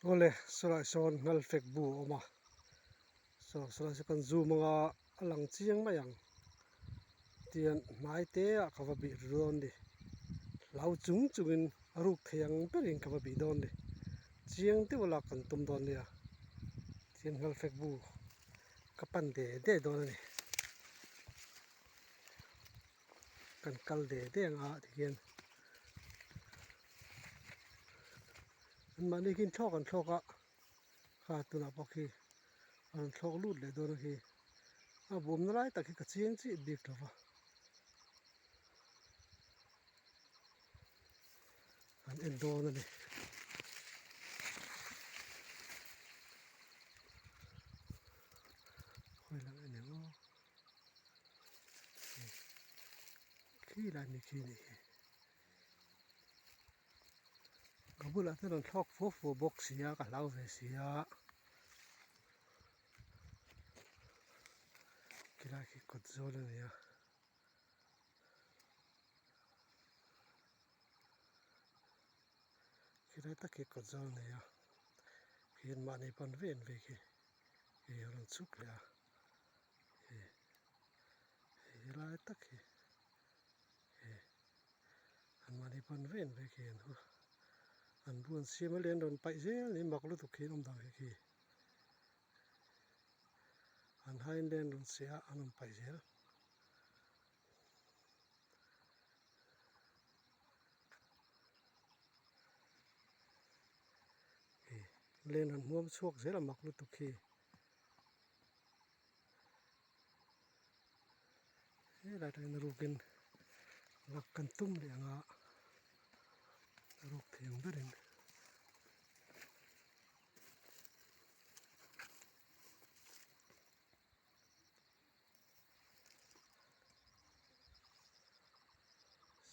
Awle sawlai sawn ngalfek bu a awm a saw sawlai saw kan zoom anga a lang chiang mai ang tian hnai te ah ka va bih dawn ni hlau chung chungin a ruk thei ang berin ka va bih dawn ni chiang deuh a lak kan tum dawn nia tian ngalfek bu ka pan de de dawn a ni kan kal de de ang a tikhian. An mahni khi thlawk an thlawk a kha tunah pawh khi a rawn thlawk lut leh dawn a khi a bawmna lai tak hi ka chiang chiah bik lo va an en dawn a ni. Khawi lang en eng aw khi lai mi khi nih hi. Ka bulah chuan an thlawk fua fua bawk si a ka hlau ve si a khilai khi kawt zawl a ni a khilai tak hi kawt zawl a ni a khi mahni pawn ven ve khi hei a rawn chhuk leh a hei helai tak hi. An mahni pawn ven vek hi an hu an bu an siam a leh an rawn paih zel ni mak lutuk khi an awm dan khi khi an hain leh an rawn seh a an rawn paih zel. Len an hmuam chhuak zel a mak lutuk khi. Helai atangin rukin lak kan tum leh ang a ruk thei ang berin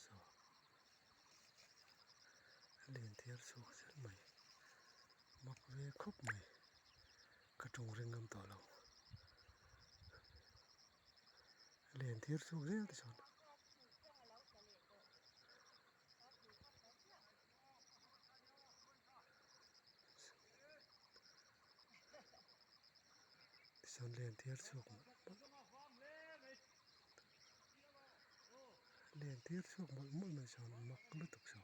saw a lian thiar chhuak zel mai mak ve khawp mai. Ka tawng ring ngam tawh lo. Len thir chhuak zel te chuan. Tichuan len thir chhuak mawlh mawlh. Len thir chhuak mawlh mawlh mai chuan mak lutuk chu.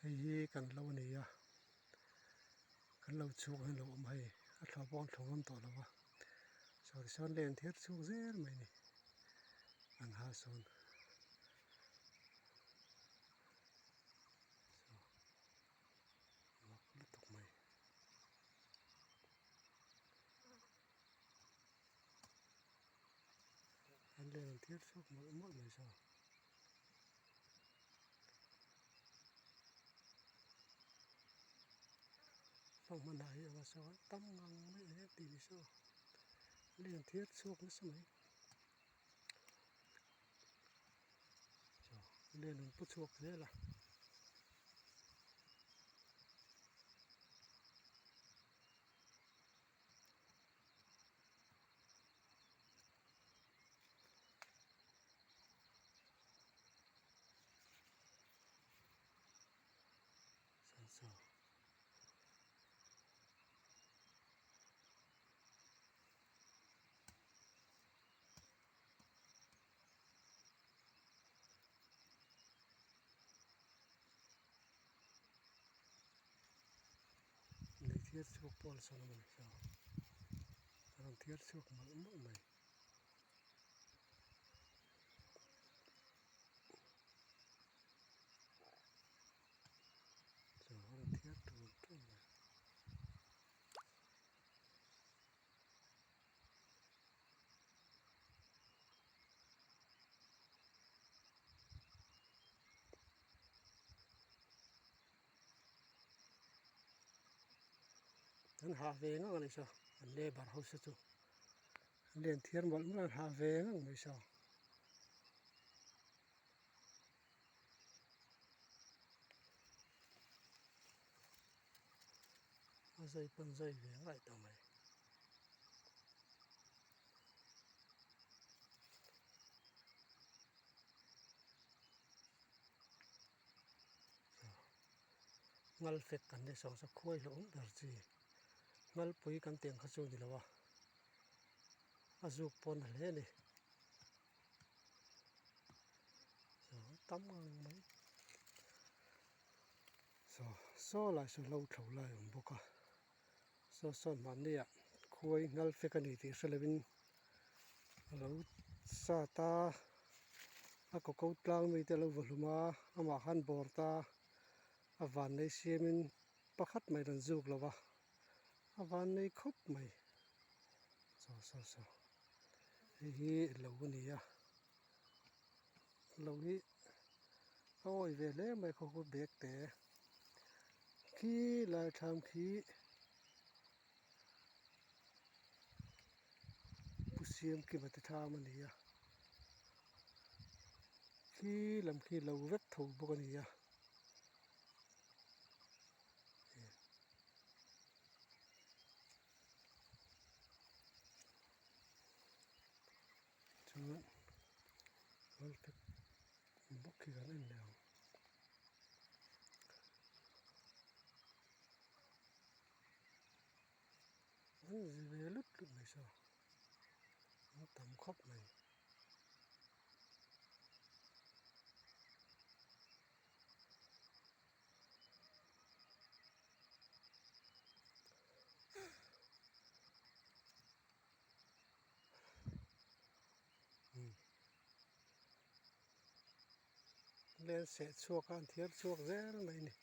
Hei hi kan lo a ni a kan lo chhuak hian a lo awm hei a thla pawh an thlawh ngam tawh lo va saw tichuan len thir chhuak zel mai a ni an ha sawn. Mak lutuk mai. An len an thir chhuak mawlh mawlh mai saw. Hmang hman ah hi anga saw tam ngang mai e tih ni saw. Len thir chhuak nasa mai. Saw len an pu chhuak zel a. Lei thiar chhuak pawh a la sawn a mawni saw a rawn thiar chhuak mawlh mawlh mai. Saw a rawn thiar tul tul mai. An hah ve ngang a ni saw an labour ho se chu an lian thiar mawlh mawlh a an hah ve ngang mai saw. A zai pawn zai ve ngaih tawh mai. Ngalfek kan ni saw saw khuai hlauhawm ber chi Ngalpui kan tih ang kha chu a ni lo a, a zuk pawn a hle a ni. Saw tam ngang mai saw saw lai saw hlo thlo lai a awm bawk a, saw sawn mahni ah khuai Ngalfek a ni tih hre lovin a lo sat a, a kaw ko tlang mite a lo va hlum a, amah khan bawr ta a vannei siamin pakhat mai rawn zuk lo va, a vannei khawp mai. Saw saw saw hei hi lo a ni a, lo hi a awi ve hle mai khaw khu bag te khi lai thlam khi pu siam kima te thlam a ni a, khi lam khi lo vek tho bawk a ni a. Chuan wallpaper bawk hi kan en leh ang. An zi ve lut lut mai saw an tam khawp mai. Len seh chhuak a an thiar chhuak zel mai a ni.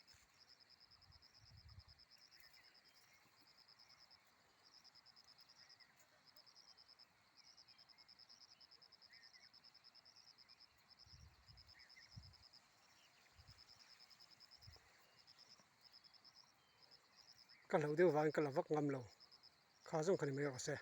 Ka hlauh deuh vangin ka la vak ngam lo kha zawng kha ni mai rawh se.